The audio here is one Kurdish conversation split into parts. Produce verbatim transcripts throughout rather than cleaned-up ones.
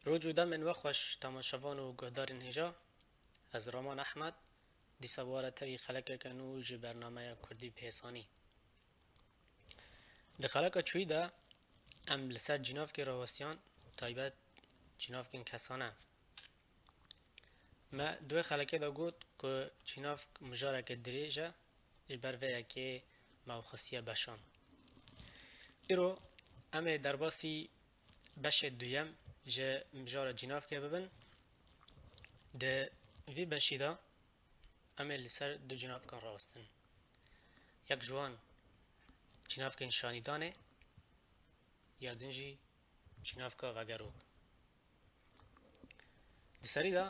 Roj û demên we xweş, temaşevan û guhdarên hêja. Ez Raman Ehmed, dîsa bi we re tevî xelekeke nû ji bernameya Kurdî bi hêsanî. Di xeleka çûyî de em li ser cînavkê rawestiyan, taybet cînavkên kesane. Me di wê xelekê de got ku cînavk mijareke dirêj e, ji ber vê yekê me ew xistiye beşan. Îro em ê derbasî beşê duyem ji mijara cînavkê bibin. Di vî beşî de em ê li ser du cînavkan rawestin. Yek ji wan cînavkên şanîdanê, ya din jî cînavka vegerok. Di serî de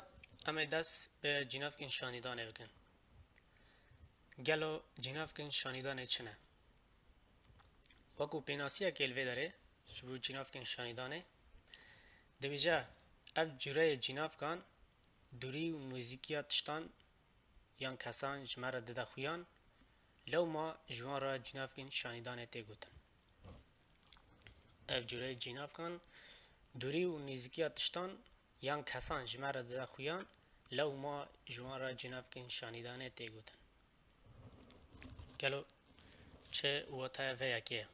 em ê dest bi cînavkên şanîdanê bikin. Gelo cînavkên şanîdanê çi ne? Wekû pênasiyekê li vê derê ji bo cînavkên şanîdanê dibêje, ev cûreyê cînavkan dûrî û nêzîkiya tiştan yan kesan ji me re dide xuyan, lewma ji wan re cînavkên şanîdanê tê gotin. Ev cûreyê cînavkan dûrî û nêzîkiya tiştan yan kesan ji me re dide xuyan, lewma ji wan re cînavkên şanîdanê tê gotin. Gelo çi wataya vê yekê ye?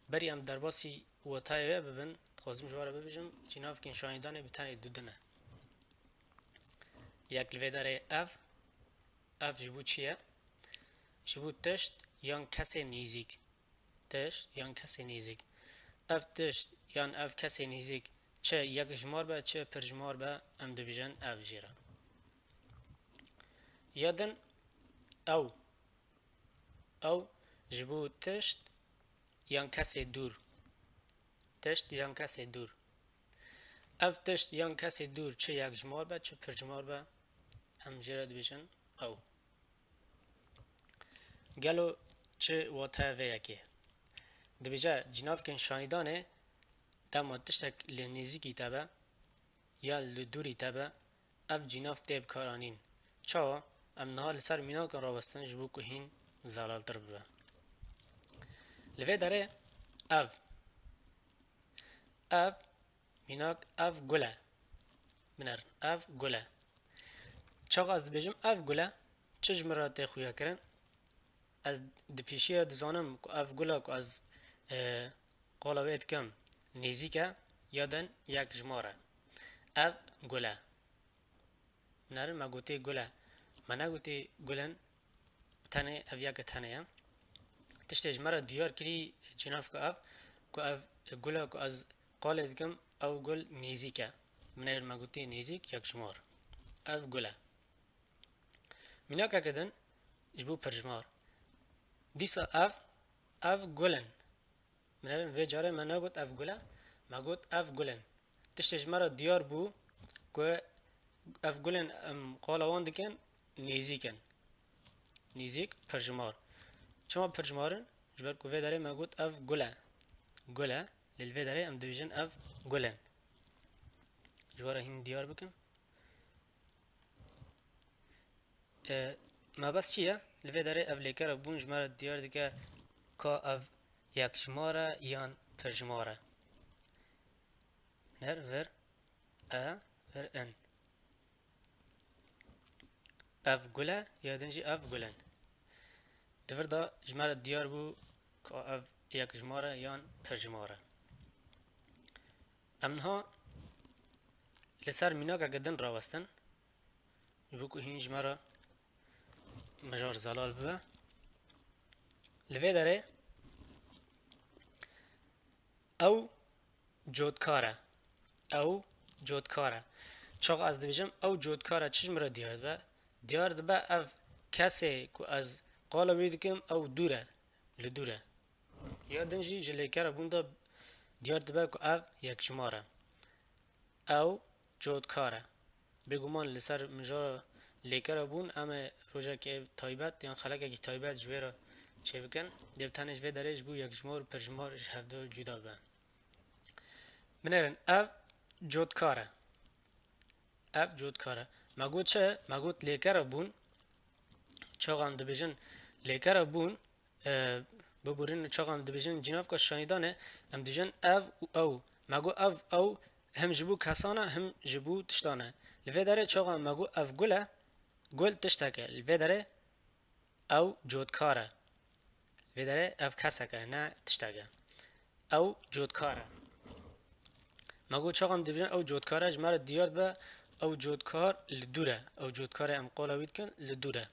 Berî em derbasî watayê wê bibin, dixwazim ji we re bibêjim, cînavkên şanîdanê bi tenê du din e. Yek li vê derê ev, ev ji bo çi ye? Ji bo tişt yan kesê nêzîk. Tişt yan kesê nêzîk. Ev tişt yan ev kesê nêzîk çi yekjimar be, çi pirjimar be, em dibêjin ev jê re. Ya din ew. Ew ji bo tişt yan kesê dûr. Tişt yan kesê dûr. Ev tişt yan kesê dûr çi yekjimar be, çi pirjimar be, em jê re dibêjin ew. Gelo çi wataya vê yekê? Dibêje, cînavkên şanîdanê dema tiştek li nêzîkî te be ya li dûrî te be, ev cînav tê bikaranîn. Çawa? Em niha li ser mînakan rawestin ji bo ku hîn zelaltir bibe. Li vê derê ev, ev mînak, ev gul e. Binêrin, ev gul e. Çaxa ez dibêjim ev gul e, çi ji min re tê xuyakirin? Ez di pêşiya dizanim ku ev gula ku ez, e, qala wê dikim nêzîk e, ya din yekjimar e. Ev gul e. Binêrin, me gotê gul e. Me negotê gul in, tenê, ev yeke tenê ye. Tiştê ji me re diyar kirî cînavka ev, ku ev gul e ku ez qalê dikim, ew gul nêzîk e. Binêrin, me gotê nêzîk, yekjimar. Ev gul e. Mînakeke din ji bo pirjimar. Dîsa ev, ev gul in. Binêrin, vê carê me negot ev gul e, me got ev gul in. Tiştê ji me re diyar bû ku ev gul in, em qala wan dikin, nêzîk in. Nêzîk, pirjimar. Çima pirjimar in? Ji ber ku vê derê me got ev gul e. Gul e. Lê li vê derê em dibêjin ev gul in. Ji we re hîn diyar bikim. E, mebest çi ye? Li vê derê ev lêkere bûn ji me re diyar dike ka ev yekjimar e yan pirjimar e. Binêr, vir, e, vir, in. Ev gul e, ya din jî ev gul in. Di vir de ji me re diyar bû ka ev yekjimar e yan pirjimar e. Em niha li ser mînakeke din rawestin. Ji bo ku hîn ji me re mijar zelal bibe. Li vê derê ew cotkar e. Ew cotkar e. Çax ez dibêjim ew cotkar e, çi ji min re diyar dibe? Diyar dibe ev kesê ku ez qala wî dikim ew dûr e, li dûr e. Ya din jî ji lêkere bûn de diyar dibe ku ev yekjimar e. Ew cotkar e. Bêguman li ser mijara lêkere bûn em ê rojekê taybet yan xelekekî taybet ji wê re çêbikin. Dê bi tenê ji vê derê ji bo yekjimar û pirjimar ji hevdu cuda be. Binêrin, ev cotkar e. Ev cotkar e. Me got çi? Me got lêkere bûn. Çaxa em dibêjin lêkere bûn, e, biborîn, çaxa em dibêjin cînavka şanîdan e, em dibêjin ev û ew. Me got ev, ew him ji bo kesan e, him ji bo tiştan e. Li vê derê çaxa me got ev gul e, gul tiştek e. Li vê derê ew cotkar e. Li vê derê ev kesek e, ne tiştek e. Ew cotkar e. Me got çaxa em dibêjin ew cotkar e, ji me re diyar dibe ew cotkar li dûr e. Ew cotkarê em qala wî dikin li dûr e.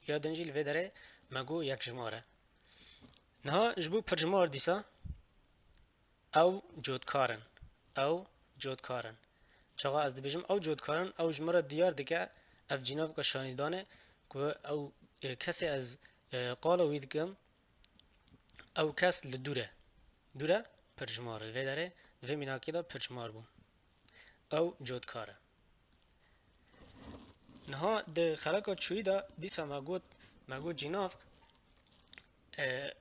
Ya din jî li vê derê me got yekjimar e. Niha ji bo pirjimar dîsa ew cotkar in. Ew cotkar in. Çaxa ez dibêjim ew cotkar in, ew ji min re diyar dike ev cînavka şanîdanê ku ew, e, kesê ez, e, qala wî dikim, ew kes li dûr e. Dûr e, pirjimar e. Vê derê, di vê mînakê de pirjimar bû. Ew cotkar e. Niha di xeleka çûyî de dîsa me got, me got cînavk, e,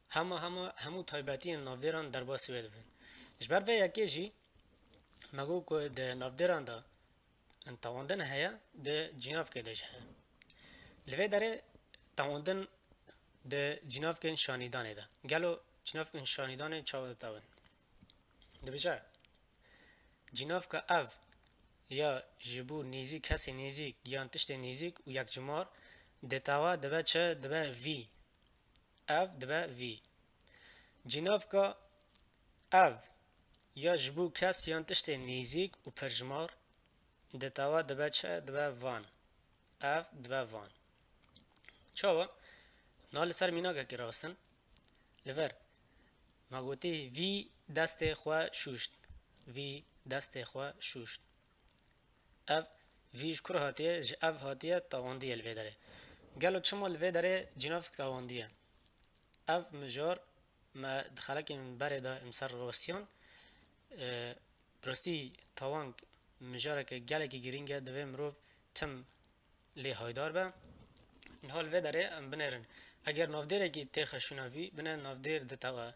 hema, hema, hemû taybetiyên navdêran derbasî wê dibin. Ji ber vê yekê jî me got ku di navdêran de tewandin heye, di cînavkê de jî heye. Li vê derê tewandin di cînavkên şanîdanê de. Gelo cînavkên şanîdanê çawa ditewin? Dibêje, cînavka ev ya ji bo nêzîk, kesê nêzîk yan tiştê nêzîk û yekjimar ditewe dibe çi? Dibe vî. Ev dibe vî. Cînavka ev ya ji bo kes yan tiştê nêzîk û pirjimar ditewe dibe çi? Dibe van. Ev dibe van. Çawa? Na li ser mînakekî rawestin. Li vir me gotî vî destê xwe şûşt. Vî destê xwe şûşt. Ev vî ji kur hatiye? Ji ev hatiye tewandiye li vê derê. Gelo çima li vê derê cînavk tewandiye? Ev mijar me di xelekên berê de em ser rawestiyan. E, bi rastî tewang mijareke gelekî girîng e, divê mirov tim lê haydar be. Niha li vê derê em binêrin. Eger navdêrekî têxe şûna vî, binê navdêr ditewe.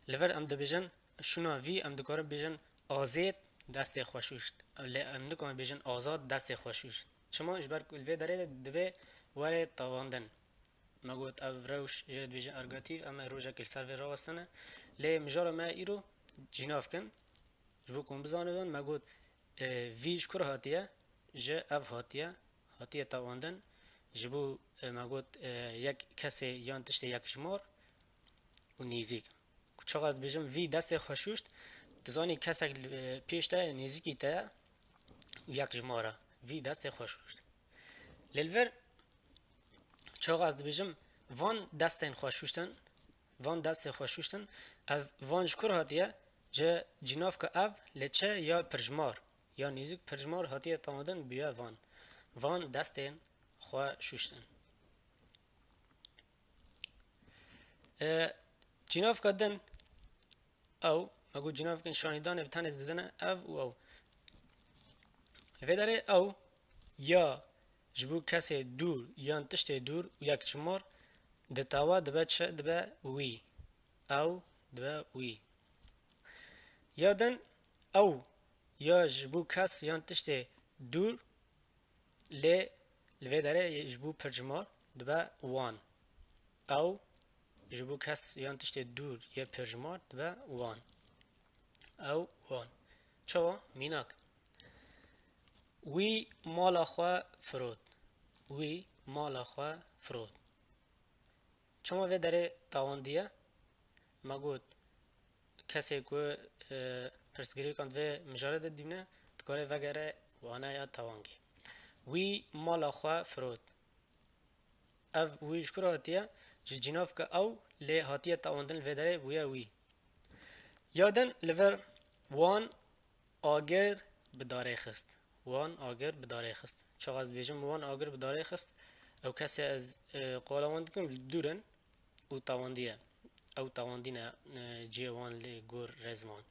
Li vir em dibêjin, şûna vî em dikarin bêjin azêd destê xwe şûşt. Lê em nikarin bêjin azad destê xwe şûşt. Çima? Ji ber ku li vê derê de divê were tewandin. Me got ev rewş jê re dibêjin ergatîf, em ê rojekê li ser vê rawestine. Lê mijara me îro cînavk in. Ji bo ku hûn bizanibin, me got, e, vî ji kur hatiye? Ji ev hatiye, hatiye tewandin. Ji bo, e, me got, e, yek kesê yan tiştê yekjimar û nêzîk. Ku çaxa ez dibêjim, vî destê xwe şûşt, dizanî kesek, e, pêş te ye, nêzîkî te ye û yekjimar e. Vî destê xwe şûşt. Lê li vir çaxa ez dibêjim, van destên xwe şûştin, van destê xwe şûştin, ev van ji kur hatiye? Ji cînavka ev lê çi ya pirjimar, ya nêzîk pirjimar hatiye tewandin bûye van. Van destên xwe şûştin. E, cînavka din ew, me got cînavkên şanîdanê bi tenê didine ev û ew. Li vê derê ew ya ji bo kesê dûr yan tiştê dûr û yekjimar ditewe dibe çi? Dibe wî. Ew dibe wî. Ya din ew ya ji bo kes yan tiştê dûr, lê li vê derê ji bo pirjimar dibe wan. Ew ji bo kes yan tiştê dûr yê pirjimar dibe wan. Ew wan. Çawa? Mînak. Wî mala xwe firot. Wî mala xwe firot. Çima vê derê tawandiye? Me got, kesê ku, e, pirsgirêkan vê mijarê de dîne, dikare vegere waneya tawangê. Wî mala xwe firot. Ev wî ji kur hatiye? Ji cînavka ew, lê hatiye tewandin li vê derê bûye wî. Ya din li vir wan agir bi darê xist. Wan agir bi darê xist. Çaxa ez dibêjim wan agir bi darê xist, ew kesê ez, e, qala wan dikim li dûr in û tawandiye. Ew tawandî ne, e, cihê wan lê gor rêzman.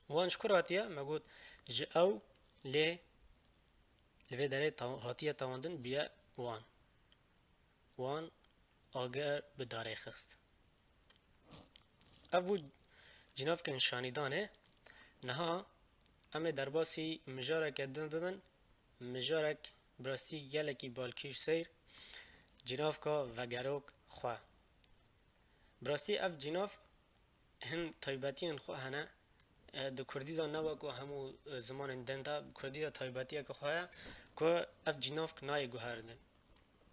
Wan ji kur hatiye? Me got ji ew lê li vê derê taw-, hatiye tawandin bûye wan. Wan agir bi darê xist. Ev bû cînavkên şanîdanê. Niha em ê derbasî mijareke din bibin. Mijarek bi rastî gelekî balkêş seyr, cînavka vegerok xwe. Bi rastî ev cînav hin taybetiyên xwe hene. E, di kurdî de ne wek hemû, e, zimanên din de, bi kurdî de taybetiyeke xwe heye ku ev cînavk nayê guhertin.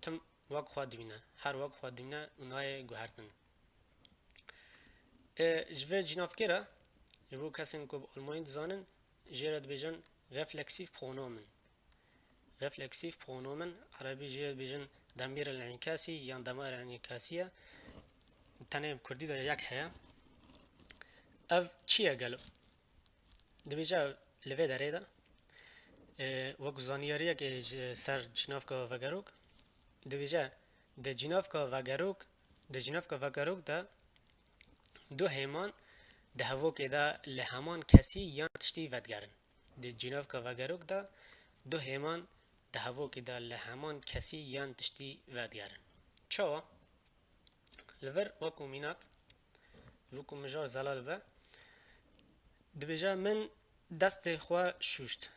Tim wek xwe dibîne, her wek xwe dibîne û nayê guhertin. E, ji vê cînavkê re, ji bo kesên ku bi almanî dizanin, jê re dibêjin reflexiv pronomen. Reflexiv pronomen, erebî jê re dibêjin demîr el-înkasî yan demar el-înkasî ye. Tenê bi kurdî de yek heye. Ev çi ye gelo? Dibêje li vê derê de, e, wek zanyariyekê ji ser cînavka vegerok, dibêje di cînavka vegerok, di cînavka vegerok de du hêman di hevokê de li heman kesî yan tiştî vedigerin. Di cînavka vegerok de du hêman di hevokê de li heman kesî yan tiştî vedigerin. Çawa? Li vir wekû mînak, wekû mijar zelal be, dibêje, min destê xwe şûşt.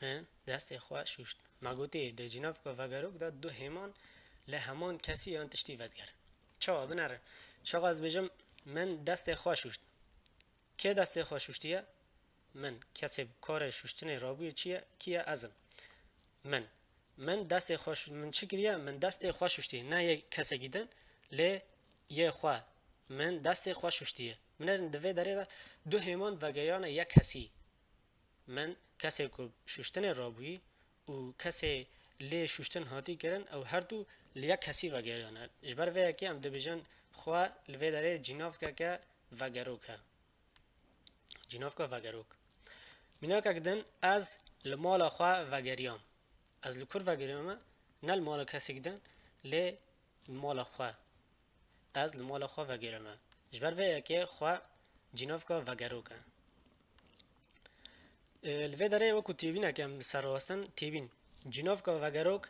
Min destê xwe şûşt. Me gotî, di cînavka vegerok de du hêman li heman kesî yan tiştî vedigerin. Çawa, binêrin? Çawa ez dibêjim, min destê xwe şûşt? Kê destê xwe şûştiye? Min. Kesê bi karê şûştinê rabûyê çi ye? Kî ye? Ez im. Min. Min destê xwe şû-, min çi kiriye? Min destê xwe şûştiye. Ne yê kesekî din, lê yê xwe. Min destê xwe şûştiye. Binêrin, di vê derê de du hêman vegeriyane yek kesî. Min, kesê ku şûştinê rabûyî û kesê lê şûştin hatî kirin, ew her du li yek kesî vegeriyane. Ji ber vê yekê em dibêjin xwe li vê derê cînavkeke vegerok e. Cînavka vegerok. Mînakek din, ez li mala xwe vegeriyam. Ez li kur vegeriyame? Ne li mala kesekî din, lê li mala xwe. Ez li mala xwe vegeriyame. Ji ber vê yekê xwe cînavka vegerok e. E, li vê derê wekû têbînek em li ser rawestin, têbîn. Cînavka vegerok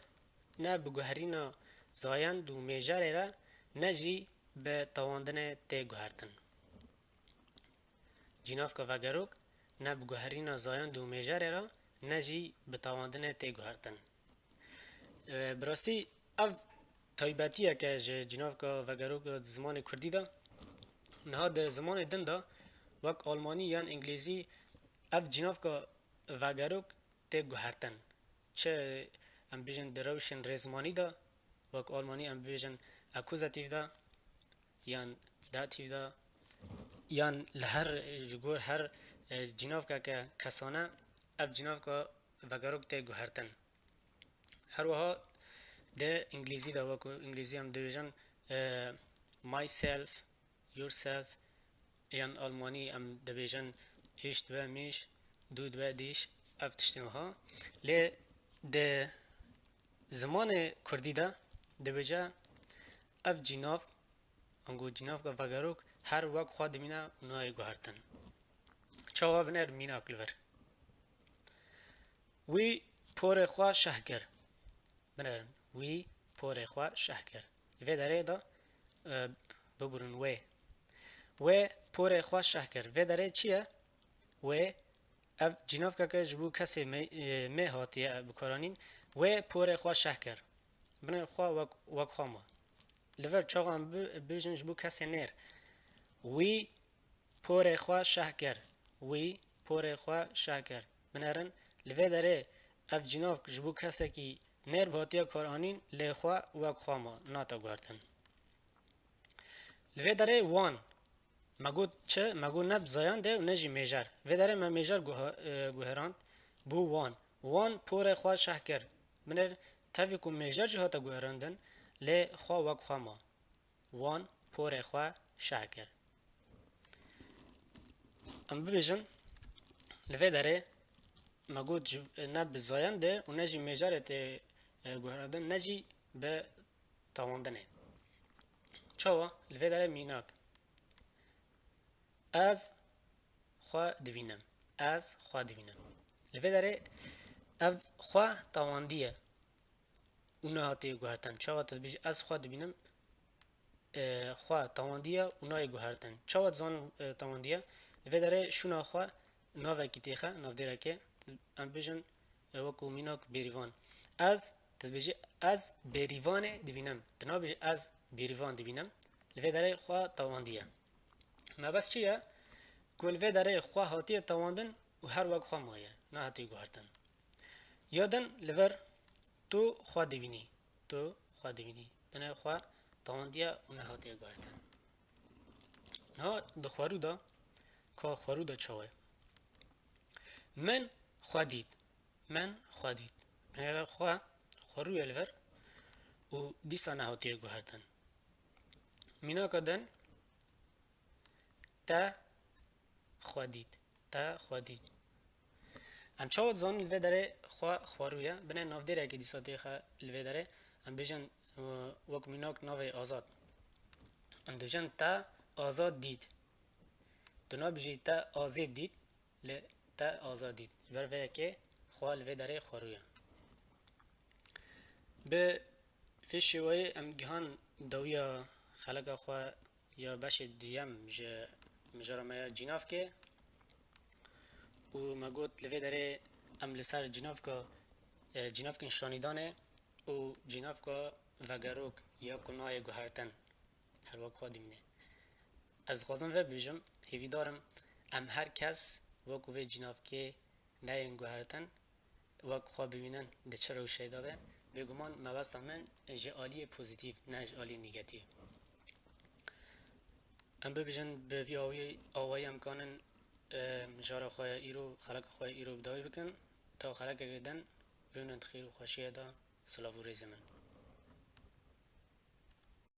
ne bi guherîna zayend û mêjarê re, ne jî bi tewandinê tê guhertin. Cînavka vegerok ne bi guherîna zayend û mêjarê re, ne jî bi tewandinê tê guhertin. E, bi rastî ev taybetiyeke ji cînavka vegerok re di zimanê kurdî de. Niha di zimanê din de, wek almanî yan îngilîzî, ev cînavka vegerok tê guhertin. Çi em bêjin di rewşên rêzmanî de, wek almanî em bêjin akuzatîf de, yan datîf de, yan li her, li gor her, e, cînavkeke kesane, ev cînavka vegerok tê guhertin. Her wiha di îngilîzî de, wekû îngilîzî em dibêjin, e, myself, yourself, yan almanî em dibêjin ich dibe mich, du dibe dich, ev tiştên wiha. Lê di zimanê kurdî de dibêje ev cînav, ango cînavka vegerok her wek xwe dimîne û nayê guhertin. Çawa, binêr mînak li vir. Wî porê xwe şeh kir. Binêrin, wî porê xwe şeh kir. Li vê derê de, e, biburin wê. Wê porê xwe şeh kir. Vê derê çi ye? Wê, ev cînavkeke ji bo kesê me, e, mê hatiye bikaranîn. Wê porê xwe şeh kir. Binêrin xwe wek, wek xwe ma. Li vir çaxa em bi, bibêjin ji bo kesê nêr. Wî porê xwe şeh kir. Wî porê xwe şeh kir. Binêrin, li vê derê ev cînavk ji bo kesekî nêr bi hatiye karanîn, lê xwe wek xwe ma, nate guhertin. Li vê derê wan. Me got çi? Me got ne bi zayandê û ne jî mêjar. Vê derê me mêjar guha-, e, guherand. Bû wan. Wan porê xwe şeh kir. Binêr, tevî ku mêjar jî hate guherandin, lê xwe wek xwe ma. Wan porê xwe şeh kir. Em bibêjin, li vê derê me got ji, ne bi zayandê û ne jî mêjarê tê, e, guherandin, ne jî bi tewandinê. Çawa? Li vê derê mînak. Ez xwe dibînim. Ez xwe dibînim. Li vê derê ev xwe tewandî ye û nehatiye guhertin. Çawa tu dibêjî ez xwe dibînim, e, xwe tewandî ye û nayê guhertin. Çawa dizanin, e, tewandî ye? Li vê derê şûna xwe navekî têxe, navdêrekê, em bêjin, e, wekû mînak bêrîvan. Ez, tu dibêjî ez bêrîvanê dibînim. Tu nabêjî ez bêrîvan dibînim. Li vê derê xwe tewandî ye. Mebest çi ye? ku li vê derê xwe hatiye tewandin û her wek xwe maye, nehatiye guhertin. Ya din li vir tu xwe dibînî, tu xwe dibînî. Binê xwe tewandiye û nehatiye guhertin. Niha di xwerû de, ka xwerû de çawa ye? Min xwe dît. Min xwe dît. Binêre xwe, xwerû ye li vir û dîsa nehatiye guhertin. Mînaka din te xwe dît. Te xwe dît. Em çawa dizanin li vê derê xwe xwerû ye? Binê navdêrekê dîsa têxe li vê derê. Em bêjin, e, wek mînak navê Azad. Em dibêjin te Azad dît. Tu nabêjî te Azê dît, lê te Azad dît. Ji ber vê yekê xwe li vê derê xwerû ye. Bi vê şêweyê em gihan dawiya xeleka xwe ya beşê duyem ji mijara me ya cînavkê û me got li vê derê em li ser cînavka, e, cînavkên şanîdanê û cînavka vegerok ya ku nayê guhertin her wek xwe dimîne. Ez dixwazim vê bibêjim, hêvîdar im em her kes wek vê cînavkê neyên guhertin, wek xwe bibînin di çi rewşeyê de be, bêguman mebesta min ji aliyê pozîtîf, ne ji aliyê negatîf. Em bibêjin bi vî awî-, awayî em kanin, e, mijara xwe ya îro, xeleka xwe ya îro bi dawî bikin, ta xelekeke din bimînin di xêr û xweşiyê de. Silav û rêzê min.